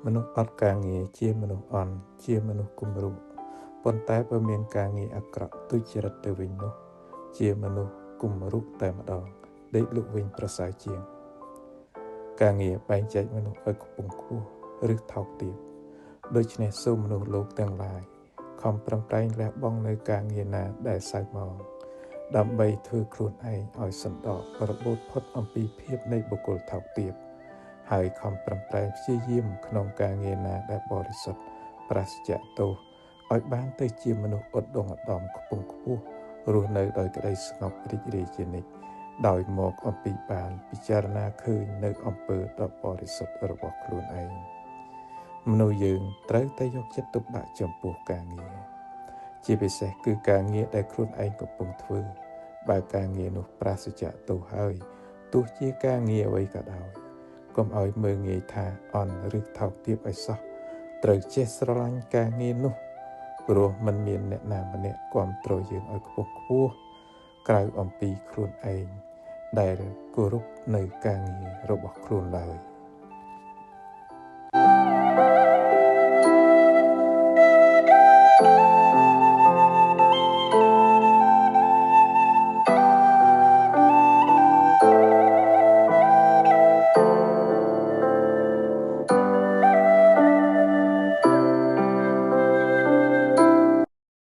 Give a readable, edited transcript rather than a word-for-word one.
មនុស្សអត់ការងារជាមនុស្សអន់ជាមនុស្សគំរុប៉ុន្តែបើមានការងារអាក្រក់ទុច្ចរិតទៅវិញនោះ ជាមនុស្សគំរុតែម្ដងដេកលក់វិញប្រសើរជាង ការងារបែងចែកមនុស្សឲ្យខ្ពង់ខ្ពស់ឬថោកទាបដូច្នេះសូមមនុស្សលោកទាំងឡាយខំប្រឹងប្រែងលះបង់នៅការងារណាដែលសៅហ្មងដើម្បីធ្វើខ្លួនឯងឲ្យសន្តោសរបូតផុតអំពីភាពនៃបុគ្គលថោកទាបហើយខំប្រឹងប្រែងព្យាយាមក្នុងការងារណាដែលបរិសុទ្ធប្រាសចាកទោសឲ្យបានទៅជាមនុស្សឧត្តមឧត្តមខ្ពង់ខ្ពស់រស់នៅដោយក្តីស្ងប់រីករាយជានិច្ចដោយមកអំពីបានពិចារណាឃើញនៅអំពើដ៏បរិសុទ្ធរបស់ខ្លួនឯងមនុស្សយើងត្រូវតែយកចិត្តទុកដាក់ចំពោះការងារជាពិសេសគឺការងារដែលខ្លួនឯងកំពុងធ្វើបើការងារនោះប្រាសចាកទោសហើយទោះជាការងារអ្វីក៏ដោយកុំឲ្យមើលងាយថាអន់ឬថោកទាបឲ្យសោះត្រូវចេះស្រឡាញ់ការងារនោះព្រោះមិនមានអ្នកណាម្នាក់គាំទ្រយើងឲ្យខ្ពស់ខ្ពស់ក្រៅអំពីខ្លួនឯងដែលគោរពនៅការងាររបស់ខ្លួនឡើយ។